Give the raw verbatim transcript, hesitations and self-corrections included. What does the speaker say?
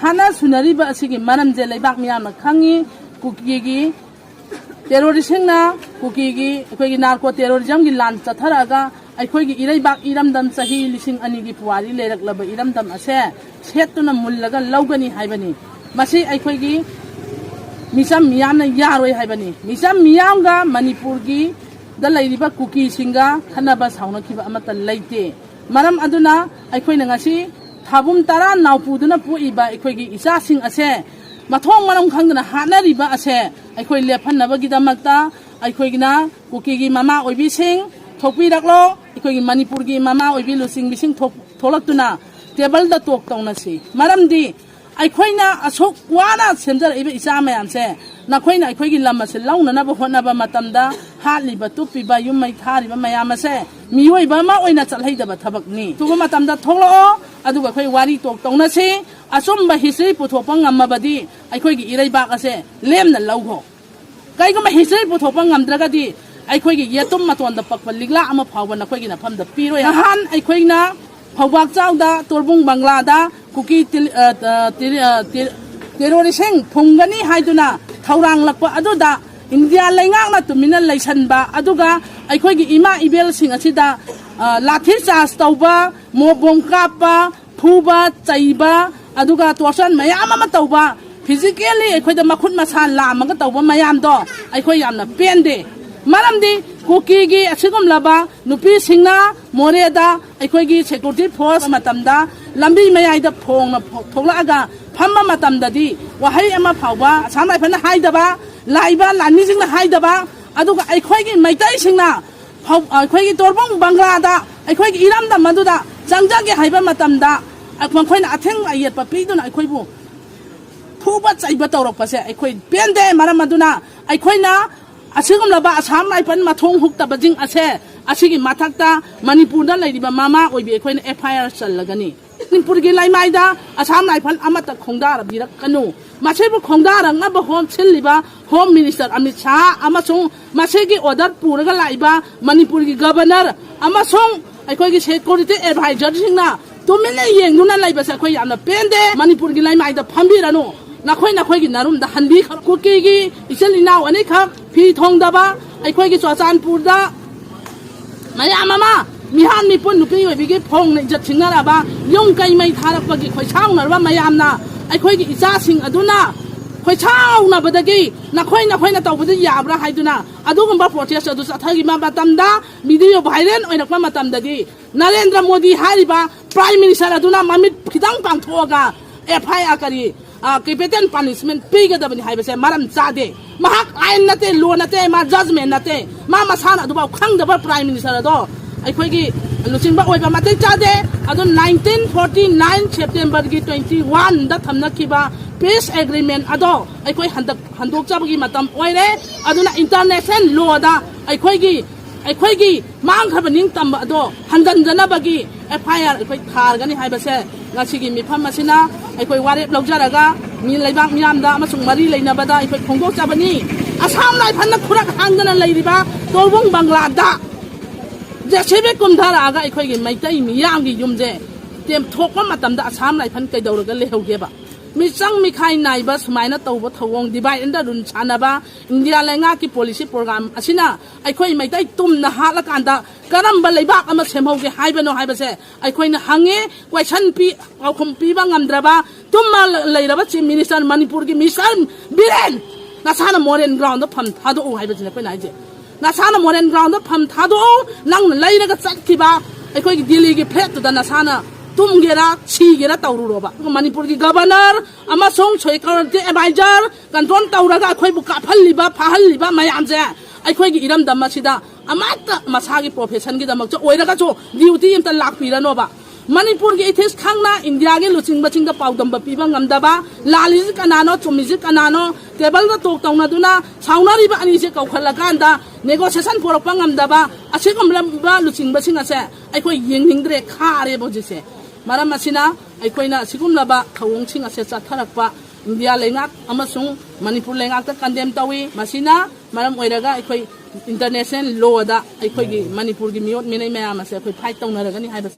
ꯍꯥꯟꯅ ꯁꯨꯅꯔꯤꯕ ꯑꯁꯤꯒꯤ ꯃꯔꯝꯁꯦ ꯂꯩꯕꯥꯛ ꯃꯤꯌꯥꯝꯅ ꯈꯪꯉꯤ꯫ ꯀꯨꯀꯤꯒꯤ ꯇꯦꯔꯣꯔꯤꯁꯁꯤꯡꯅ ꯀꯨꯀꯤꯒꯤ ꯑꯩꯈꯣꯏꯒꯤ ꯅꯥꯔꯀꯣ ꯇꯦꯔꯣꯔꯤꯖꯝꯒꯤ ꯂꯥꯟ ꯆꯠꯊꯔꯛꯑꯒ ꯑꯩꯈꯣꯏꯒꯤ ꯏꯔꯩꯕꯥꯛ ꯏꯔꯝꯗꯝ ꯆꯍꯤ ꯂꯤꯁꯤꯡ ꯑꯅꯤꯒꯤ ꯄꯨꯋꯥꯔꯤ ꯂꯩꯔꯛꯂꯕ ꯏꯔꯝꯗꯝ ꯑꯁꯦ ꯁꯦꯠꯇꯨꯅ ꯃꯨꯜꯂꯒ ꯂꯧꯒꯅꯤ ꯍꯥꯏꯕꯅꯤ꯫ ꯃꯁꯤ ꯑꯩꯈꯣꯏꯒꯤ ꯃꯤꯆꯝ ꯃꯤꯌꯥꯝꯅ ꯌꯥꯔꯣꯏ ꯍꯥꯏꯕꯅꯤ꯫ ꯃꯤꯆꯝ ꯃꯤꯌꯥꯝꯒ ꯃꯅꯤꯄꯨꯔꯒꯤ ꯗ ꯂꯩꯔꯤꯕ ꯀꯨꯀꯤꯁꯤꯡꯒ ꯈꯠꯅꯕ ꯁꯥꯎꯅꯈꯤꯕ ꯑꯃꯠꯇ ꯂꯩꯇꯦ꯫ ꯃꯔꯝ ꯑꯗꯨꯅ ꯑꯩꯈꯣꯏꯅ ꯉꯁꯤ ꯊꯥꯕꯨꯝ ꯇꯔꯥ ꯅꯥꯎꯄꯨꯗꯨꯅ ꯄꯣꯛꯏꯕ ꯑꯩꯈꯣꯏꯒꯤ ꯏꯆꯥꯁꯤꯡ ꯑꯁꯦ ꯃꯊꯣꯡ ꯃꯔꯝ ꯈꯪꯗꯅ ꯍꯥꯠꯅꯔꯤꯕ ꯑꯁꯦ ꯑꯩꯈꯣꯏ ꯂꯦꯞꯍꯟꯅꯕꯒꯤꯗꯃꯛꯇ ꯑꯩꯈꯣꯏꯒꯤꯅ ꯀꯨꯀꯤꯒꯤ ꯃꯃꯥ ꯑꯣꯏꯕꯤꯁꯤꯡ ꯊꯣꯛꯄꯤꯔꯛꯂꯣ꯫ ꯑꯩꯈꯣꯏꯒꯤ ꯃꯅꯤꯄꯨꯔꯒꯤ ꯃꯃꯥ ꯑꯣꯏꯕꯤ ꯂꯨꯆꯤꯡꯕꯤꯁꯤꯡ ꯊꯣꯛ-, ꯊꯣꯛꯂꯛꯇꯨꯅ ꯇꯦꯕꯜꯗ ꯇꯣꯛ ꯇꯧꯅꯁꯤ꯫ ꯃꯔꯝꯗꯤ ꯑꯩꯈꯣꯏꯅ ꯑꯁꯨꯛ ꯋꯥꯅ ꯁꯦꯝꯖꯔꯛꯏꯕ ꯏꯆꯥ ꯃꯌꯥꯝꯁꯦ ꯅꯈꯣꯏꯅ ꯑꯩꯈꯣꯏꯒꯤ ꯂꯝ ꯑꯁꯤ ꯂꯧꯅꯅꯕ ꯍꯣꯠꯅꯕ ꯃꯇꯝꯗ ꯍꯥꯠꯂꯤꯕ, ꯇꯨꯞꯄꯤꯕ, ꯌꯨꯝ ꯃꯩ ꯊꯥꯔꯤꯕ ꯃꯌꯥꯝ ꯑꯁꯦ ꯃꯤꯑꯣꯏꯕ ꯑꯃ ꯑꯣꯏꯅ ꯆꯠꯍꯩꯗꯕ ꯊꯕꯛꯅꯤ꯫ ꯑꯊꯨꯕ ꯃꯇꯝꯗ ꯊꯣꯛꯂꯛꯑꯣ, ꯑꯗꯨꯒ ꯑꯩꯈꯣꯏ ꯋꯥꯔꯤ ꯇꯣꯛ ꯇꯧꯅꯁꯤ꯫ ꯑꯆꯨꯝꯕ ꯍꯤꯁꯇ꯭ꯔꯤ ꯄꯨꯊꯣꯛꯄ ꯉꯝꯃꯕꯗꯤ ꯑꯩꯈꯣꯏꯒꯤ ꯏꯔꯩꯕꯥꯛ ꯑꯁꯦ ꯂꯦꯝꯅ ꯂꯧꯈꯣ꯫ ꯀꯩꯒꯨꯝꯕ ꯍꯤꯁꯇ꯭ꯔꯤ ꯄꯨꯊꯣꯛꯄ ꯉꯝꯗ꯭ꯔꯒꯗꯤ ꯑꯩꯈꯣꯏꯒꯤ ꯌꯦꯇꯨꯝ ꯃꯇꯣꯟꯗ ꯄꯛꯄ ꯂꯤꯛꯂꯥ ꯑꯃ ꯐꯥꯎꯕ ꯅꯈꯣꯏꯒꯤ ꯅꯐꯝꯗ ꯄꯤꯔꯣꯏ꯫ ꯅꯍꯥꯟ ꯑꯩꯈꯣꯏꯅ ꯐꯧꯕꯥꯛꯆꯥꯎꯗ ꯇꯣꯔꯕꯨꯡ ꯕꯪꯒ꯭ꯂꯥꯗ ꯀꯨꯀꯤ ꯇꯤꯜ-, ꯑ, ꯑ, ꯇꯤꯔꯤ-, ꯑ, ꯇꯤ-, ꯇꯦꯔꯣꯔꯤꯁꯁꯤꯡ ꯐꯨꯝꯒꯅꯤ ꯍꯥꯏꯗꯨꯅ ꯊꯧꯔꯥꯡꯂꯛꯄ ꯑꯗꯨꯗ ꯏꯟꯗꯤꯌꯥ ꯂꯩꯉꯥꯛꯅ ꯇꯨꯃꯤꯟꯅ ꯂꯩꯁꯟꯕ, ꯑꯗꯨꯒ ꯑꯩꯈꯣꯏꯒꯤ ꯏꯃꯥ ꯏꯕꯦꯜꯁꯤꯡ ꯑꯁꯤꯗ, ꯑ, ꯂꯥꯊꯤ ꯆꯥꯔꯖ ꯇꯧꯕ, ꯃꯣ ꯕꯣꯝ ꯀꯥꯞꯄ, ꯐꯨꯕ, ꯆꯩꯕ, ꯑꯗꯨꯒ ꯇꯣꯔꯆꯔ ꯃꯌꯥꯝ ꯑꯃ ꯇꯧꯕ, ꯐꯤꯖꯤꯀꯦꯜꯂꯤ ꯑꯩꯈꯣꯏꯗ ꯃꯈꯨꯠ ꯃꯁꯥ ꯂꯥꯝꯃꯒ ꯇꯧꯕ ꯃꯌꯥꯝꯗꯣ ꯑꯩꯈꯣꯏ ꯌꯥꯝꯅ ꯄꯦꯟꯗꯦ꯫ ꯃꯔꯝꯗꯤ ꯀꯨꯀꯤꯒꯤ ꯑꯁꯤꯒꯨꯝꯂꯕ ꯅꯨꯄꯤꯁꯤꯡꯅ ꯃꯣꯔꯦꯗ ꯑꯩꯈꯣꯏꯒꯤ ꯁꯦꯀ꯭ꯌꯨꯔꯤꯇꯤ ꯐꯣꯔꯁ ꯃꯇꯝꯗ ꯂꯝꯕꯤ ꯃꯌꯥꯏꯗ ꯐꯣꯡꯅ ꯐꯣ-, ꯊꯣꯛꯂꯛꯑꯒ ꯐꯝꯕ ꯃꯇꯝꯗꯗꯤ ꯋꯥꯍꯩ ꯑꯃ ꯐꯥꯎꯕ ꯑꯁꯥꯝ ꯔꯥꯏꯐꯜꯅ ꯍꯥꯏꯗꯕ, ꯂꯥꯛꯏꯕ ꯂꯥꯟꯃꯤꯁꯤꯡꯅ ꯍꯥꯏꯗꯕ, ꯑꯗꯨꯒ ꯑꯩꯈꯣꯏꯒꯤ ꯃꯩꯇꯩꯁꯤꯡꯅ ꯐꯧ-, ꯑꯩꯈꯣꯏꯒꯤ ꯇꯣꯔꯕꯨꯡ ꯕꯪꯒ꯭ꯂꯥꯗ ꯑꯩꯈꯣꯏꯒꯤ ꯏꯔꯝꯗꯝ ꯑꯗꯨꯗ ꯆꯪꯖꯒꯦ ꯍꯥꯏꯕ ꯃꯇꯝꯗ ꯃꯈꯣꯏꯅ ꯑꯊꯤꯡ ꯑꯌꯦꯠꯄ ꯄꯤꯗꯨꯅ ꯑꯩꯈꯣꯏꯕꯨ ꯐꯨꯕ ꯆꯩꯕ ꯇꯧꯔꯛꯄꯁꯦ ꯑꯩꯈꯣꯏ ꯄꯦꯟꯗꯦ꯫ ꯃꯔꯝ ꯑꯗꯨꯅ ꯑꯩꯈꯣꯏꯅ ꯑꯁꯤꯒꯨꯝꯂꯕ ꯑꯁꯥꯝ ꯔꯥꯏꯐꯜ ꯃꯊꯣꯡ ꯍꯨꯛꯇꯕꯁꯤꯡ ꯑꯁꯦ ꯑꯁꯤꯒꯤ ꯃꯊꯛꯇ ꯃꯅꯤꯄꯨꯔꯗ ꯂꯩꯔꯤꯕ ꯃꯃꯥ ꯑꯣꯏꯕꯤ ꯑꯩꯈꯣꯏꯅ ꯑꯦꯐ ꯑꯥꯏ ꯑꯥꯔ ꯆꯜꯂꯒꯅꯤ꯫ ꯃꯅꯤꯄꯨꯔꯒꯤ ꯂꯩꯃꯥꯏꯗ ꯑꯁꯥꯝ ꯔꯥꯏꯐꯜ ꯑꯃꯠꯇ ꯈꯣꯡꯗꯥꯔꯕꯤꯔꯛꯀꯅꯨ꯫ ꯃꯁꯤꯕꯨ ꯈꯣꯡꯗꯥꯔꯛꯅꯕ ꯍꯣꯝ ꯁꯤꯜꯂꯤꯕ ꯍꯣꯝ ꯃꯤꯅꯤꯁꯇꯔ ꯑꯃꯤꯠ ꯁꯥꯍ ꯑꯃꯁꯨꯡ ꯃꯁꯤꯒꯤ ꯑꯣꯔꯗꯔ ꯄꯨꯔꯒ ꯂꯥꯛꯏꯕ ꯃꯅꯤꯄꯨꯔꯒꯤ ꯒꯕꯔꯅꯔ ꯑꯃꯁꯨꯡ ꯑꯩꯈꯣꯏꯒꯤ ꯁꯦꯀ꯭ꯌꯨꯔꯤꯇꯤ ꯑꯦꯗꯚꯥꯏꯖꯔꯁꯤꯡꯅ ꯇꯨꯃꯤꯟꯅ ꯌꯦꯡꯗꯨꯅ ꯂꯩꯕꯁꯦ ꯑꯩꯈꯣꯏ ꯌꯥꯝꯅ ꯄꯦꯟꯗꯦ꯫ ꯃꯅꯤꯄꯨꯔꯒꯤ ꯂꯩꯃꯥꯏꯗ ꯐꯝꯕꯤꯔꯅꯨ, ꯅꯈꯣꯏ ꯅꯈꯣꯏꯒꯤ ꯅꯔꯨꯝꯗ ꯍꯟꯕꯤꯈ꯭ꯔꯣ꯫ ꯀꯨꯀꯤꯒꯤ ꯏꯆꯤꯜ ꯏꯅꯥꯎ ꯑꯅꯤꯈꯛ ꯐꯤ ꯊꯣꯡꯗꯕ ꯑꯩꯈꯣꯏꯒꯤ ꯆꯨꯔꯆꯥꯟꯄꯨꯔꯗ ꯃꯌꯥꯝ ꯑꯃ, ꯃꯤꯍꯥꯟ ꯃꯤꯄꯨꯟ ꯅꯨꯄꯤ ꯑꯣꯏꯕꯤꯒꯤ ꯐꯣꯡꯅ ꯏꯖꯠ ꯁꯤꯡꯅꯔꯕ, ꯌꯨꯝ ꯀꯩ ꯃꯩ ꯊꯥꯔꯛꯄꯒꯤ ꯈꯣꯏꯁꯥꯎꯅꯔꯕ ꯃꯌꯥꯝꯅ ꯑꯩꯈꯣꯏꯒꯤ ꯏꯆꯥꯁꯤꯡ ꯑꯗꯨꯅ ꯈꯣꯏꯁꯥꯎꯅꯕꯗꯒꯤ ꯅꯈꯣꯏ ꯅꯈꯣꯏꯅ ꯇꯧꯕꯗ ꯌꯥꯕ꯭ꯔꯥ ꯍꯥꯏꯗꯨꯅ ꯑꯗꯨꯒꯨꯝꯕ ꯄ꯭ꯔꯣꯇꯦꯁ ꯑꯗꯨ ꯆꯠꯊꯈꯤꯕ ꯃꯇꯝꯗ, ꯚꯤꯗꯤꯑꯣ ꯚꯥꯏꯔꯦꯜ ꯑꯣꯏꯔꯛꯄ ꯃꯇꯝꯗꯗꯤ ꯅꯔꯦꯟꯗ꯭ꯔ ꯃꯣꯗꯤ ꯍꯥꯏꯔꯤꯕ ꯄ꯭ꯔꯥꯏꯝ ꯃꯤꯅꯤꯁꯇꯔ ꯑꯗꯨꯅ ꯃꯃꯤꯠ ꯈꯤꯇꯪ ꯄꯥꯡꯊꯣꯛꯑꯒ ꯑꯦꯐ ꯑꯥꯏ ꯑꯥꯔ ꯀꯔꯤ, ꯀꯦꯄꯤꯇꯦꯜ ꯄꯅꯤꯁꯃꯦꯟ ꯄꯤꯒꯗꯕꯅꯤ ꯍꯥꯏꯕꯁꯦ ꯃꯔꯝ ꯆꯥꯗꯦ꯫ ꯃꯍꯥꯛ ꯑꯥꯏꯟ ꯅꯠꯇꯦ, ꯂꯣ ꯅꯠꯇꯦ, ꯃꯥ ꯖꯖꯃꯦꯟ ꯅꯠꯇꯦ, ꯃꯥ ꯃꯁꯥꯅ ꯑꯗꯨꯐꯥꯎ ꯈꯪꯗꯕ ꯄ꯭ꯔꯥꯏꯝ ꯃꯤꯅꯤꯁꯇꯔ ꯑꯗꯣ ꯑꯩꯈꯣꯏꯒꯤ ꯂꯨꯆꯤꯡꯕ ꯑꯣꯏꯕ ꯃꯇꯤꯛ ꯆꯥꯗꯦ꯫ ꯑꯗꯨ ꯅꯥꯏꯟꯇꯤꯟ ꯐꯣꯔꯇꯤ ꯅꯥꯏꯟ ꯁꯦꯞꯇꯦꯝꯕꯔꯒꯤ ꯇ꯭ꯋꯦꯟꯇꯤ ꯋꯥꯟꯗ ꯊꯝꯅꯈꯤꯕ ꯄꯤꯁ ꯑꯦꯒ꯭ꯔꯤꯃꯦꯟ ꯑꯗꯣ ꯑꯩꯈꯣꯏ ꯍꯟꯗꯛ ꯍꯟꯗꯣꯛꯆꯕꯒꯤ ꯃꯇꯝ ꯑꯣꯏꯔꯦ꯫ ꯑꯗꯨꯅ ꯏꯟꯇꯔꯅꯦꯁꯅꯦꯜ ꯂꯣꯗ ꯑꯩꯈꯣꯏꯒꯤ, ꯑꯩꯈꯣꯏꯒꯤ ꯃꯥꯡꯈ꯭ꯔꯕ ꯅꯤꯡꯇꯝꯕ ꯑꯗꯣ ꯍꯟꯖꯤꯟꯖꯅꯕꯒꯤ ꯑꯦꯐ ꯑꯥꯏ ꯑꯥꯔ ꯑꯩꯈꯣꯏ ꯊꯥꯔꯒꯅꯤ ꯍꯥꯏꯕꯁꯦ ꯉꯁꯤꯒꯤ ꯃꯤꯐꯝ ꯑꯁꯤꯅ ꯑꯩꯈꯣꯏ ꯋꯥꯔꯦꯞ ꯂꯧꯖꯔꯒ ꯃꯤ ꯂꯩꯕꯥꯛ ꯃꯤꯌꯥꯝꯗ ꯑꯃꯁꯨꯡ ꯃꯔꯤ ꯂꯩꯅꯕꯗ ꯑꯩꯈꯣꯏ ꯐꯣꯡꯗꯣꯛꯆꯕꯅꯤ꯫ ꯑꯁꯥꯝ ꯔꯥꯏꯐꯜꯅ ꯈꯨꯔꯛ ꯍꯥꯡꯗꯅ ꯂꯩꯔꯤꯕ ꯇꯣꯔꯕꯨꯡ ꯕꯪꯒ꯭ꯂꯥꯗ ꯖꯦ ꯁꯤ ꯕꯤ ꯀꯨꯝꯊꯔꯛꯑꯒ ꯑꯩꯈꯣꯏꯒꯤ ꯃꯩꯇꯩ ꯃꯤꯌꯥꯝꯒꯤ ꯌꯨꯝꯁꯦ ꯇꯦꯝꯊꯣꯛꯄ ꯃꯇꯝꯗ ꯑꯁꯥꯝ ꯔꯥꯏꯐꯜ ꯀꯩꯗꯧꯔꯒ ꯂꯩꯍꯧꯒꯦꯕ? ꯃꯤꯆꯪ ꯃꯤꯈꯥꯏ ꯅꯥꯏꯕ ꯁꯨꯃꯥꯏꯅ ꯇꯧꯕ ꯊꯧꯑꯣꯡ, divide and rule ꯁꯥꯟꯅꯕ, ꯏꯟꯗꯤꯌꯥ ꯂꯩꯉꯥꯛꯀꯤ ꯄꯣꯂꯤꯁꯤ ꯄ꯭ꯔꯣꯒ꯭ꯔꯥꯝ ꯑꯁꯤꯅ ꯑꯩꯈꯣꯏ ꯃꯩꯇꯩ ꯇꯨꯝꯅ ꯍꯥꯠꯂꯀꯥꯟꯗ ꯀꯔꯝꯕ ꯂꯩꯕꯥꯛ ꯑꯃ ꯁꯦꯝꯍꯧꯒꯦ ꯍꯥꯏꯕꯅꯣ ꯍꯥꯏꯕꯁꯦ ꯑꯩꯈꯣꯏꯅ ꯍꯪꯉꯤ꯫ ꯀꯣꯏꯁꯟ ꯄꯤ, ꯄꯥꯎꯈꯨꯝ ꯄꯤꯕ ꯉꯝꯗ꯭ꯔꯕ ꯇꯨꯝꯃ ꯂꯩꯔꯕ ꯆꯤꯐ ꯃꯤꯅꯤꯁꯇꯔ, ꯃꯅꯤꯄꯨꯔꯒꯤ ꯃꯤꯅꯤꯁꯇꯔ ꯕꯤꯔꯦꯟ, ꯅꯁꯥꯅ ꯃꯣꯔꯦꯜ ꯒ꯭ꯔꯥꯎꯟꯗ ꯐꯝ ꯊꯥꯗꯣꯛꯎ ꯍꯥꯏꯕꯁꯤꯅ ꯑꯩꯈꯣꯏꯅ ꯍꯥꯏꯖꯩ꯫ ꯅꯁꯥꯅ ꯃꯣꯔꯦꯟ ꯒ꯭ꯔꯥꯎꯟꯗ ꯐꯝ ꯊꯥꯗꯣꯛꯎ꯫ ꯅꯪꯅ ꯂꯩꯔꯒ ꯆꯠꯈꯤꯕ ꯑꯩꯈꯣꯏꯒꯤ ꯗꯤꯜꯂꯤꯒꯤ ꯐ꯭ꯂꯦꯠꯇꯨꯗ ꯅꯁꯥꯅ ꯇꯨꯝꯒꯦꯔꯥ ꯁꯤꯒꯦꯔꯥ ꯇꯧꯔꯨꯔꯣꯕ꯫ ꯑꯗꯨꯒ ꯃꯅꯤꯄꯨꯔꯒꯤ ꯒꯕꯔꯅꯔ ꯑꯃꯁꯨꯡ ꯁꯦꯀ꯭ꯌꯨꯔꯤꯇꯤ ꯑꯦꯗꯚꯥꯏꯖꯔ ꯀꯟꯇ꯭ꯔꯣꯜ ꯇꯧꯔꯒ ꯑꯩꯈꯣꯏꯕꯨ ꯀꯥꯞꯍꯜꯂꯤꯕ, ꯐꯥꯍꯜꯂꯤꯕ ꯃꯌꯥꯝꯁꯦ ꯑꯩꯈꯣꯏꯒꯤ ꯏꯔꯝꯗꯝ ꯑꯁꯤꯗ ꯑꯃꯠꯇ ꯃꯁꯥꯒꯤ ꯄ꯭ꯔꯣꯐꯦꯁꯟꯒꯤꯗꯃꯛꯇ ꯑꯣꯏꯔꯒꯁꯨ ꯗ꯭ꯌꯨꯇꯤ ꯑꯝꯇ ꯂꯥꯛꯄꯤꯔꯅꯣꯕ꯫ ꯃꯅꯤꯄꯨꯔꯒꯤ ꯏꯊꯤꯛꯁ ꯈꯪꯅ ꯏꯟꯗꯤꯌꯥꯒꯤ ꯂꯨꯆꯤꯡꯕꯁꯤꯡꯗ ꯄꯥꯎꯗꯝꯕ ꯄꯤꯕ ꯉꯝꯗꯕ, ꯂꯥꯜꯂꯤꯁꯤ ꯀꯅꯥꯅꯣ, ꯆꯨꯝꯃꯤꯁꯤ ꯀꯅꯥꯅꯣ, ꯇꯦꯕꯜꯗ ꯇꯣꯛ ꯇꯧꯅꯗꯨꯅ ꯁꯥꯎꯅꯔꯤꯕ ꯑꯅꯤꯁꯦ ꯀꯧꯈꯠꯂꯀꯥꯟꯗ ꯅꯦꯒꯣꯁꯤꯌꯦꯁꯟ ꯄꯨꯔꯛꯄ ꯉꯝꯗꯕ ꯑꯁꯤꯒꯨꯝꯂꯕ ꯂꯨꯆꯤꯡꯕꯁꯤꯡ ꯑꯁꯦ ꯑꯩꯈꯣꯏ ꯌꯦꯡꯅꯤꯡꯗ꯭ꯔꯦ, ꯈꯥꯔꯦꯕ ꯍꯧꯖꯤꯛꯁꯦ꯫ ꯃꯔꯝ ꯑꯁꯤꯅ ꯑꯩꯈꯣꯏꯅ ꯑꯁꯤꯒꯨꯝꯂꯕ ꯊꯧꯑꯣꯡꯁꯤꯡ ꯑꯁꯦ ꯆꯠꯊꯔꯛꯄ ꯏꯟꯗꯤꯌꯥ ꯂꯩꯉꯥꯛ ꯑꯃꯁꯨꯡ ꯃꯅꯤꯄꯨꯔ ꯂꯩꯉꯥꯛꯇ ꯀꯟꯗꯦꯝ ꯇꯧꯏ꯫ ꯃꯁꯤꯅ ꯃꯔꯝ ꯑꯣꯏꯔꯒ ꯑꯩꯈꯣꯏ ꯏꯟꯇꯔꯅꯦꯁꯅꯦꯜ ꯂꯣꯗ ꯑꯩꯈꯣꯏꯒꯤ ꯃꯅꯤꯄꯨꯔꯒꯤ ꯃꯤꯑꯣꯠ ꯃꯤꯅꯩ ꯃꯌꯥꯝ ꯑꯁꯦ ꯑꯩꯈꯣꯏ ꯐꯥꯏꯠ ꯇꯧꯅꯔꯒꯅꯤ ꯍꯥꯏꯕꯁꯤ